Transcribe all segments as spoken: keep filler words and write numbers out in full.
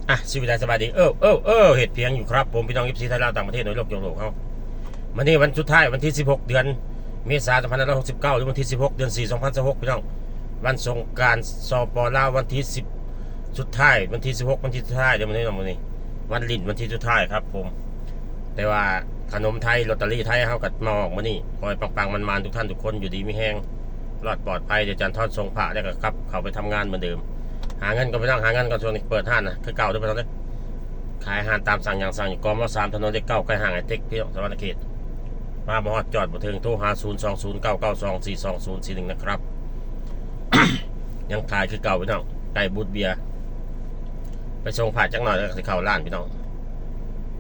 อ่ะ สวัสดี สบายดี เออ เออ เออ เฮ็ดเพียงอยู่ครับผม พี่น้อง เอฟซี ไทยลาว ต่างประเทศ ในโลก ทั่วโลกเฮา มื้อนี้วันสุดท้าย วันที่สิบหก เดือนเมษา สองพันห้าร้อยหกสิบเก้า หรือวันที่สิบหก เดือนสี่ สองพันห้าร้อยหกสิบหก พี่น้อง วันสงกรานต์ สปป ลาว วันที่สิบ สุดท้าย วันที่สิบหก วันที่สุดท้ายเด้อ มื้อนี้เนาะ มื้อนี้วันหลิ้น วันที่สุดท้ายครับผม แต่ว่าขนมไทย ลอตเตอรี่ไทยเฮาก็มาออกมื้อนี้ ขอให้ปังๆ มันๆ ทุกท่านทุกคน อยู่ดีมีแฮง รอดปลอดภัย เดี๋ยวอาจารย์ทอดส่งพระแล้วก็กลับเข้าไปทำงานเหมือนเดิม หาเงินก่อนพี่น้อง หาเงินก่อน ช่วงนี้เปิดร้านนะ คือเก่าเด้อพี่น้องเด้อ ขายอาหารตามสั่งอย่างสั่งอยู่ กม.สาม ถนนเลขเก้า ใกล้ห้างไอเทค พี่น้อง สะหวันนะเขต มาบ่ฮอดจอดบ่ถึง โทรหา ศูนย์สองศูนย์เก้าเก้าสองสี่สองศูนย์สี่หนึ่ง นะครับ ยังขายคือเก่าพี่น้อง ใกล้บูธเบียร์ ไปส่งพระจักหน่อยแล้วก็สิเข้าร้านพี่น้อง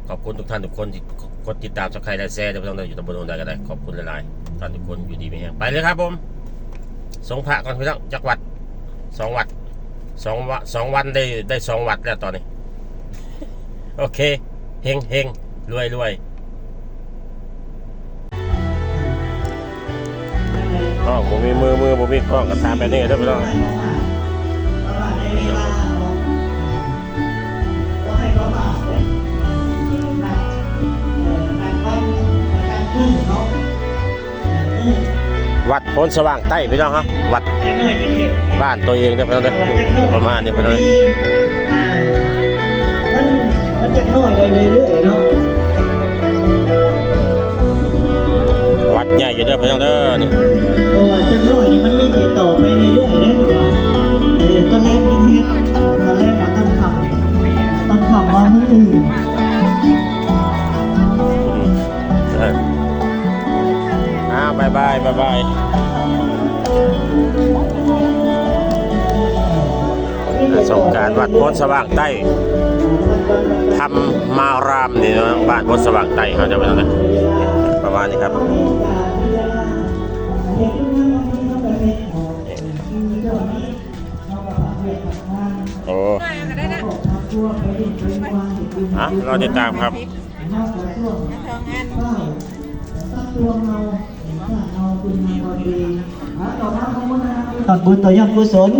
ขอบคุณทุกท่านทุกคนที่กดติดตาม Subscribe และแชร์เด้อพี่น้องเด้อ อยู่ตำบลโนนไดก็ได้ ขอบคุณหลายๆ ท่านทุกคน อยู่ดีมีแฮง ไปเลยครับผม ส่งพระก่อนพี่น้อง จักวัด สองวัด สองวะ สองวันได้ ได้สองวัดแล้วตอนนี้ โอเค เฮงเฮง รวยรวย กล้องบ่มีมือ มือบ่มีกล้อง ก็ตามแบบนี้เด้อพี่น้อง วัดโพนสว่างใต้พี่น้องครับ วัดบ้านตัวเองเด้อพี่น้องเด้อ ประมาณนี้พี่น้อง มัน มันจะน้อยไปเรื่อยๆเนาะ วัดใหญ่อยู่เด้อพี่น้องเด้อนี่ เพราะว่าจักหน่อยนี่มันมีติดต่อไปเรื่อยๆเด้อ เออ ตอนแรกมันเฮ็ด ตอนแรกมาตั้งคำ ตั้งคำว่ามื้ออื่น เออ อ่า บ๊ายบาย บ๊ายบาย สงกรานต์วัดโพนสว่างใต้ ธรรมารามนี่เนาะ บ้านโพนสว่างใต้เขาจะเป็นอะไร ประมาณนี้ครับ โอ้ อ่ะ รอติดตามครับ ตอนบุญต่อยอดกุศล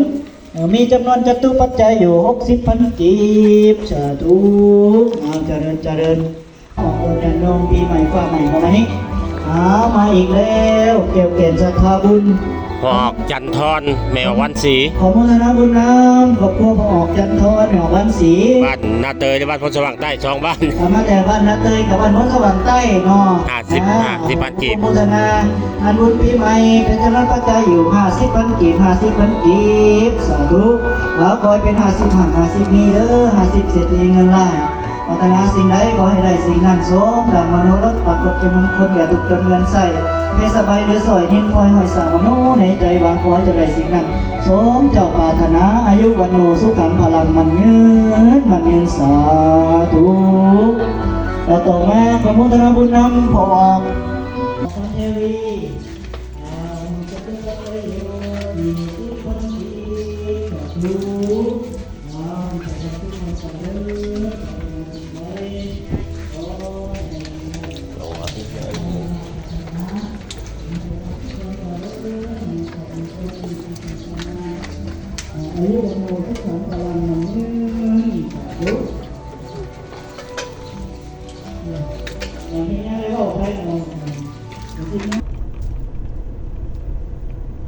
เอ่อ มีจำนวนจตุปัจจัยอยู่ หกสิบพัน กีบ สาธุ เอา เจริญ เจริญ ของคนกันนองปีใหม่ฟ้าใหม่ของวันนี้ เอา มาอีกแล้ว แก้วแก่นศรัทธาบุญ พ่อออกจันทร์ทอน แม่ออกวันศรี ขอโมทนาบุญนำครอบครัวพ่อออกจันทร์ทอน แม่ออกวันศรี บ้านนาเตยและบ้านโพนสว่างใต้ สองบ้าน เอามาแต่บ้านนาเตยกับบ้านโพนสว่างใต้เนาะ ห้าสิบ อ่า ห้าสิบพัน กีบ โมทนา อันบุญปีใหม่เป็นจำนวนปัจจัยอยู่ ห้าสิบพัน กีบ ห้าสิบพัน กีบ สาธุ แล้วคอยเป็น ห้าสิบ หัน ห้าสิบ นี้เด้อ ห้าสิบ เศรษฐีเงินล้าน ปรารถนาสิ่งใดขอให้ได้สิ่งนั้น สมดังมโนรส ปรากฏเป็นมงคลแก่ทุกตนเงินใส่ ให้สบายเหลือสอย นินพลอยห้อยสามโน ในใจหวังขอให้จะได้สิ่งนั้น สมเจ้าปรารถนา อายุวันโนสุขังพลัง มันยืน มันยืน สาธุ แล้วต่อมาขอโมทนาบุญนำพ่อออก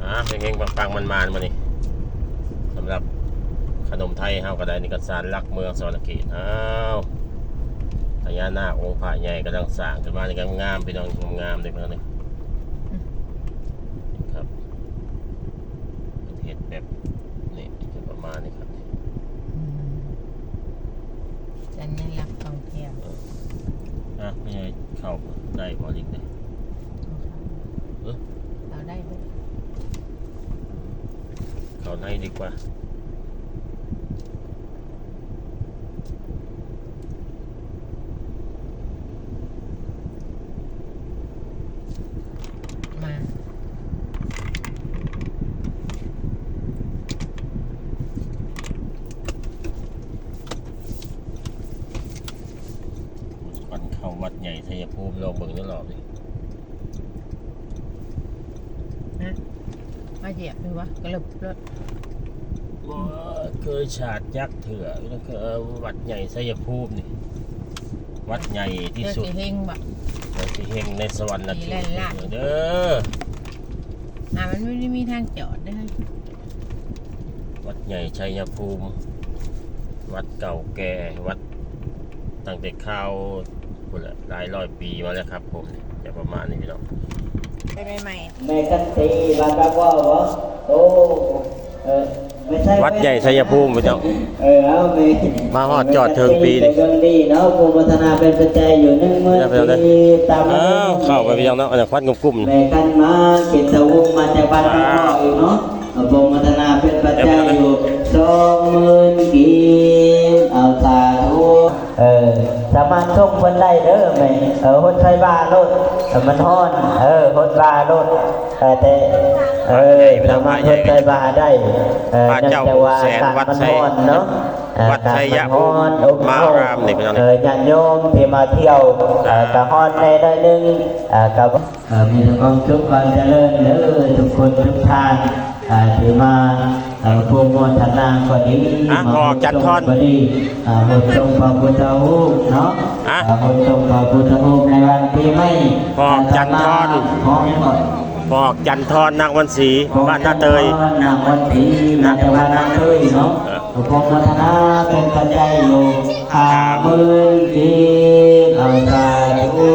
อ่า เฮงๆ ปังๆ มันๆ มื้อนี้ สำหรับขนมไทยเฮาก็ได้ นี่ก็ศาลหลักเมืองสะหวันนะเขต อ้าว พญานาคองค์พระใหญ่กำลังสร้างขึ้นมา นี่งามๆ พี่น้อง งามๆ เลยพี่น้องนี่ ครับ เฮ็ดแบบนี้ จะประมาณนี้ครับ อืม สัญลักษณ์ท่องเที่ยว เออ อ่ะ ไม่ใช่เข้าได้บ่ ลิงก์เนี่ย เอาค่ะ เออ เอาได้บ่ เข้าในดีกว่า มา ก่อนเข้าวัดใหญ่ชัยภูมิ ลองเบิ่งเด้อรอบนี้ นะ มาเหยียบดูวะ กระเลิบรถ ว้า เคยฉาดยักษ์เถื่อ แล้วก็วัดใหญ่ชัยภูมินี่ วัดใหญ่ที่สุด เฮงบ่ วัดที่เฮงในสวรรค์นะ ที่แล่นลาด เด้อ อ่า มันไม่ได้มีทางจอดเด้อ วัดใหญ่ชัยภูมิ วัดเก่าแก่ วัดตั้งแต่คราวพุ้นแหละ หลายร้อยปีมาแล้วครับผม จะประมาณนี้พี่น้อง ไปใหม่ๆ แม่กันตีบ้านบ้านว่าบ่ โอ้ เออ ไม่ใช่ วัดใหญ่ชัยภูมิพี่น้อง เออ เอาแม่ มาฮอดจอดเทิงปีนี่ เบิ่งดีเนาะ ผู้พัฒนาเป็นปัจจัยอยู่หนึ่งหมื่น เดี๋ยวๆๆ กีบ ตามมา อ้าว เข้าไปพี่น้องเนาะ อันนี้ควันกลุ่มๆ แม่กันมาเก็บตะวุ้งมาจากบ้านน้องพ่ออยู่เนาะ อนุโมทนาเป็นปัจจัยอยู่สองหมื่นกีบ เอาสาธุ เออ สามารถส่งเพิ่นได้เด้อแม่ เออ ฮดใส่บาโลด เออ มันฮ้อน เออ ฮดบาโลด เออ แต่ เออ สามารถฮดใส่บาได้ เออ พระเจ้า เนื่องจากว่า แสน อากาศ วัด มัน ชัย ฮ้อนเนาะ เออ วัด อากาศ ชัย มันฮ้อน ภูมิ อบอ้าว มารามนี่พี่น้อง เออ ญาติโยมที่มาเที่ยว เออ ก็ฮ้อนแน่หน่อยนึง เออ ก็ เอ่อ มีแต่ความสุขความเจริญเด้อทุกคนทุกท่าน อ่า ที่มา เอ่อ ร่วมโมทนาก็ดี อ่ะ มา พอออกจันทร์ทอน ก็ดี อ่า ร่วมชมพระพุทธรูปเนาะ อ่ะ อ่า ร่วมชมพระพุทธรูปในวันปีใหม่ พอออกจันทร์ทอน อ่า พร้อมหมด พอออกจันทร์ทอน นางวันศรี บ้านนาเตย พอออกจันทร์ทอน นางวันศรี มาจากบ้านนาเตยเนาะ เออ อนุโมทนาเป็นปัจจัยอยู่ห้าหมื่นกีบ เอาสาธุ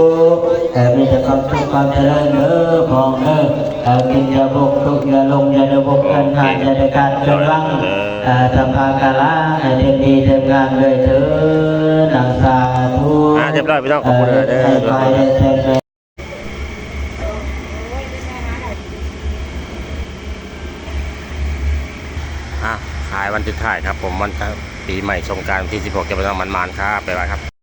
เออ มีแต่ความสุขความเจริญเด้อ พองเด้อ เออ กินอย่าบก ทุกข์อย่าลง อย่าได้บก เงินหาย อย่าได้ขาด เงินหลัง เออ สัพพะกาลัง ให้เต็มที่เต็มงานด้วยเถิด เอาสาธุ อ่ะ เรียบร้อยพี่น้อง ขอบคุณ เออ เด้อ ให้ไปได้เต็ม อ่ะ ขายวันสุดท้ายครับผม วันปีใหม่สงกรานต์ วันที่สิบหก จะไปทางมันๆครับ บ๊ายบายครับ